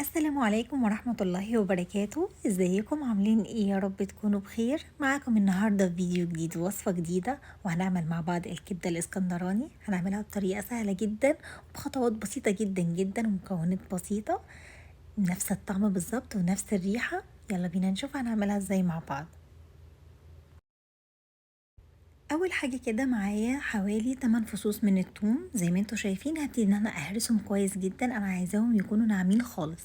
السلام عليكم ورحمة الله وبركاته. ازيكم عاملين ايه؟ يا رب تكونوا بخير. معاكم النهاردة في فيديو جديد ووصفة جديدة، وهنعمل مع بعض الكبدة الاسكندراني. هنعملها بطريقة سهلة جدا وبخطوات بسيطة جدا جدا ومكونات بسيطة، نفس الطعم بالظبط ونفس الريحة. يلا بينا نشوف هنعملها ازاي مع بعض. اول حاجة كده معايا حوالي 8 فصوص من الثوم زي ما انتم شايفين. هبتدي ان انا اهرسهم كويس جدا، انا عايزاهم يكونوا ناعمين خالص.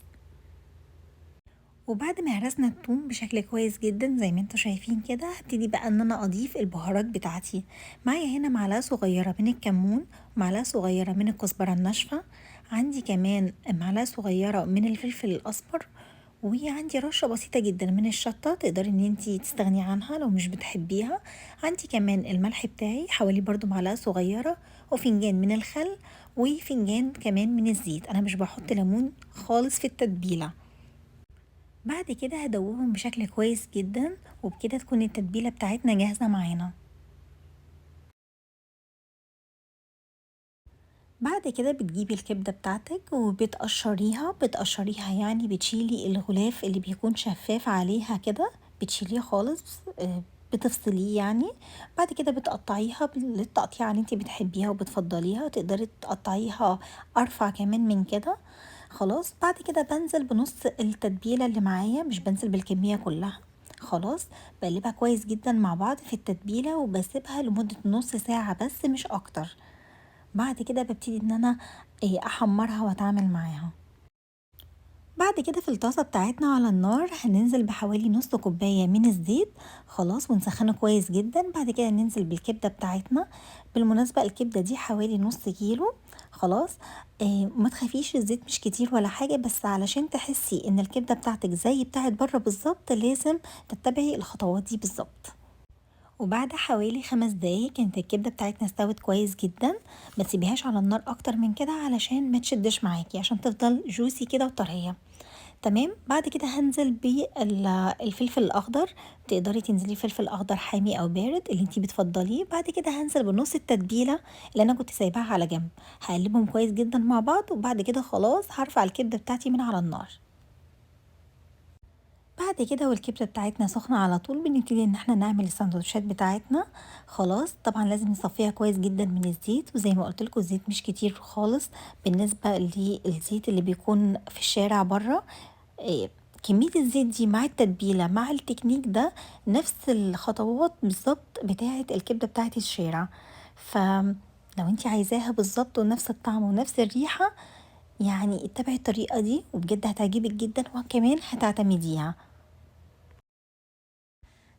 وبعد ما هرسنا الثوم بشكل كويس جدا زي ما انتم شايفين كده، هبتدي بقى ان انا اضيف البهارات بتاعتي. معايا هنا معلقه صغيرة من الكمون، معلقه صغيرة من الكزبره الناشفه، عندي كمان معلقه صغيرة من الفلفل الاسمر، وعندي رشه بسيطة جدا من الشطه، تقدري ان انتي تستغني عنها لو مش بتحبيها. عندي كمان الملح بتاعي حوالي برضو معلقه صغيرة، وفنجان من الخل، وفنجان كمان من الزيت. انا مش بحط ليمون خالص في التتبيله. بعد كده هدوبهم بشكل كويس جدا، وبكده تكون التتبيله بتاعتنا جاهزة معانا. بعد كده بتجيبي الكبده بتاعتك وبتقشريها، بتقشريها يعني بتشيلي الغلاف اللي بيكون شفاف عليها كده، بتشيليه خالص، بتفصليه يعني. بعد كده بتقطعيها بالتقطيعه اللي انتي بتحبيها وبتفضليها، تقدري تقطعيها ارفع كمان من كده. خلاص بعد كده بنزل بنص التتبيله اللي معايا، مش بنزل بالكمية كلها. خلاص بقلبها كويس جدا مع بعض في التتبيله، وبسيبها لمدة نص ساعة بس مش اكتر. بعد كده ببتدي ان انا احمرها واتعامل معاها. بعد كده في الطاسه بتاعتنا على النار هننزل بحوالي نص كوباية من الزيت، خلاص ونسخنه كويس جدا. بعد كده ننزل بالكبده بتاعتنا. بالمناسبة الكبده دي حوالي نص كيلو. خلاص ما تخافيش الزيت مش كتير ولا حاجة، بس علشان تحسي ان الكبده بتاعتك زي بتاعت بره بالظبط لازم تتبعي الخطوات دي بالظبط. وبعد حوالي 5 دقايق كانت الكبده بتاعتنا استوت كويس جدا. ما تسيبيهاش على النار اكتر من كده علشان ما تشدش معاكي، عشان تفضل جوسي كده وطريه. تمام. بعد كده هنزل بالفلفل الاخضر، تقدري تنزلي فلفل اخضر حامي او بارد اللي انتي بتفضليه. بعد كده هنزل بنص التتبيله اللي انا كنت سايباها على جنب، هقلبهم كويس جدا مع بعض. وبعد كده خلاص هرفع الكبده بتاعتي من على النار. بعد كده والكبده بتاعتنا سخنة على طول بنبتدي ان احنا نعمل السندوتشات بتاعتنا. خلاص طبعا لازم نصفيها كويس جدا من الزيت، وزي ما قلت لكم الزيت مش كتير خالص بالنسبة للزيت اللي بيكون في الشارع بره. كمية الزيت دي مع التتبيله مع التكنيك ده نفس الخطوات بالظبط بتاعه الكبده بتاعه الشارع. فلو انتي عايزاها بالظبط ونفس الطعم ونفس الريحة يعني اتبعي الطريقة دي وبجد هتعجبك جدا وكمان هتعتمديها.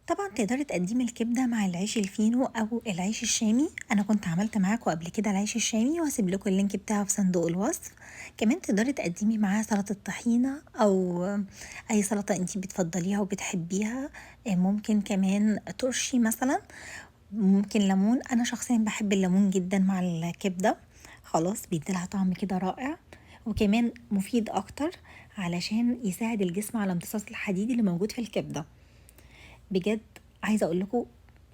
طبعا تقدري تقدمي الكبده مع العيش الفينو او العيش الشامي. انا كنت عملت معاكم قبل كده العيش الشامي وهسيب لكم ال link بتاعه في صندوق الوصف. كمان تقدري تقدمي معاه سلطة طحينه او اي سلطة انتي بتفضليها وبتحبيها، ممكن كمان ترشي مثلا، ممكن ليمون. انا شخصيا بحب الليمون جدا مع الكبده، خلاص بيديلها طعم كده رائع، وكمان مفيد اكتر علشان يساعد الجسم على امتصاص الحديد اللي موجود في الكبده. بجد عايزه اقول لكم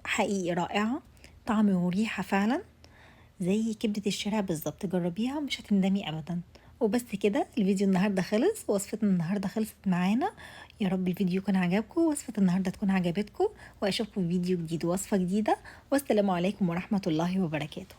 حقيقي رائعة، طعم وريحه فعلا زي كبده الشارع بالظبط. جربيها مش هتندمي ابدا. وبس كده الفيديو النهارده خلص، وصفتنا النهارده خلصت معانا. يا رب الفيديو يكون عجبكم، وصفه النهارده تكون عجبتكم، واشوفكم في فيديو جديد ووصفه جديدة. والسلام عليكم ورحمة الله وبركاته.